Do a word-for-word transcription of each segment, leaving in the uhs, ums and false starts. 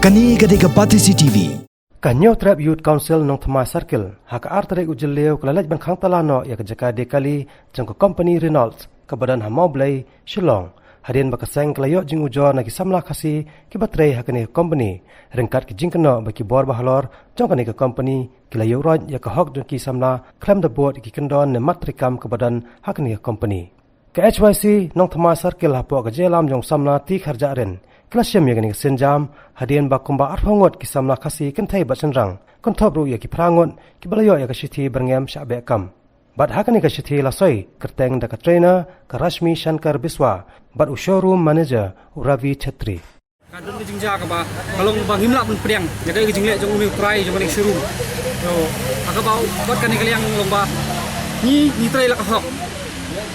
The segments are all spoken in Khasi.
Kane ka dei ka Batesi T V. Ka Hynñiewtrep Youth Council Nongthymmai Circle ha ka ar tarik u Jylliew ka la leit ban khang tala noh ïa ka jaka die kali jong ka company Reynolds kaba don ha Mawblei, Shillong. Hadien ba ka seng ka la ïoh jingujor na ki samla Khasi kiba trei ha kane ka company, ryngkat ki jingkynnoh ba ki bor ba halor jong kane ka company ki la ïuh roit ïa ka hok jong ki samla khlem da bud ïa ki kyndon ne mat treikam kaba don ha kane ka company. Ka H Y C Nongthymmai Circle hapoh ka jingïalam jong samla T. Kharjahrin ka la shim ïa kane ka sienjam hadien ba kumba arphew ngut ki samla Khasi kynthei bad shynrang, kynthup ruh ïa ki phra ngut kiba la ïoh ïa ka shithi byrngem shah beh kam. Bad ha kane ka shithi la soi kyrteng da ka trainer ka Rashmi Shankar Biswa bad u showroom manager u Ravi Chhetri. Ka don ka jingjia kaba ka long ba ngim lah ban pdiang ïa ka jingleh jong une u trai jong kane ka showroom. To, ha kaba bad kane ka liang long ba ngi, ngi trei la ka hok.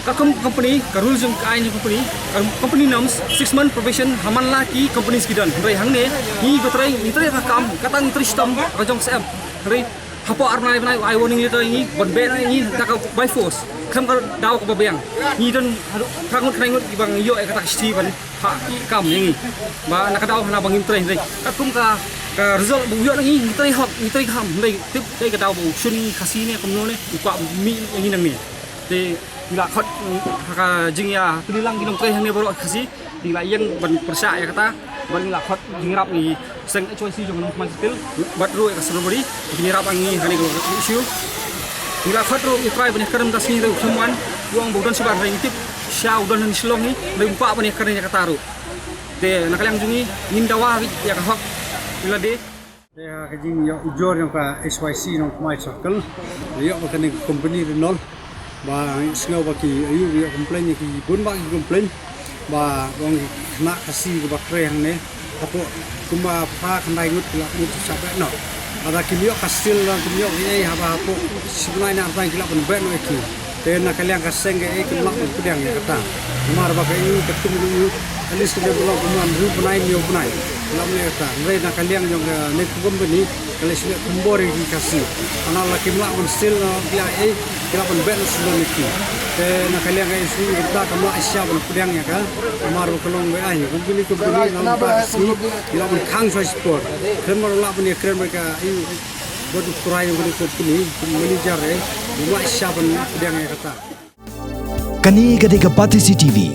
Ka com-, company, ka rules jong ka aiñ jong company, ka company norms, six month probation ha man la ki companies ki don. Hynrei hangne ngi ba trei, ngi trei ka kam, kata ngi trei shitom ka jong ka S M. Hynrei hapoh ar bnai bnai ai warning letter ngi ban beh na ngi da ka by force. Khlem ka daw kaba biang. Ngi don haduh phra ngut khyndai ngut kiba ngi ïoh ïa kata ka shithi ban phah ïa ki kam ïa ngi. Ba na ka daw hana ba ngim trei hynrei katkum ka, ka result ba u ïoh na ngi, ngi trei hok, ngi trei kham, hynrei tip dei ka daw ba u shun ngi Khasi ne kumno ne, u kwah mih ïa ngi nangne. Te ngi la khot ha ka jingïatylli lang ki nongtrei hangne baroh Khasi. Ngi la ïeng ban pyrshah ïa kata, ban ngi la khot jingïarap ngi seng H Y C jong ngi Nongthymmai Circle, bad ruh ïa ka Sarabari, jingïarap ngi ha kane ka issue. Ngi la khot ruh ïa u trai ban ïakren da sngi ruh u Khymmwan, u ong ba u don shabar hynrei ngi tip sha u don ha Shillong hi, hynrei um kwah ban ïakren ïa kata ruh. Te na ka liang jong ngi, ngin dawa beit ïa ka hok ïa lade. Te ha ka jingïoh ujor jong ka H Y C Nongthymmai Circle, ïoh ba kane ka company Reynolds, ba ngi sngew ba ki, aïu, ïoh complain, ki bun ba ki complain ba ong ki khynnah Khasi kiba trei hangne hapoh kumba phra khyndai ngut ki la mut shah beh noh. Lada kim ïoh ka seal, lada kim ïoh kiei, haba hapoh shi bnai ne ar bnai ki lah ban beh noh ïa ki. Te na ka liang ka seng kaei kim lah ban pdiang ïa kata. Namar ba kaei, katkum ruh, at least ka dei ban long kumba hynriew bnai, hynñiew bnai, kim lah ban ïa kata. Hynrei na ka liang jong kane ka company ka la shu leh kumbor ïa ki Khasi. Hana la kim lah ban seal noh, ki la ei, ki lah ban beh noh shuh ïa ki. Te na ka liang ka issue kata kam lah shisha ban pdiang ïa ka. Namar ba ka long ba ai, company, company na ka sngi ki lah ban khang shuwa shipor. Kren mar lah ban ïakren bad ka, ai, bad u trai jong kane ka company, u manager, eh, um lah shisha ban pdiang ïa kata. Kane ka dei ka Batesi T V.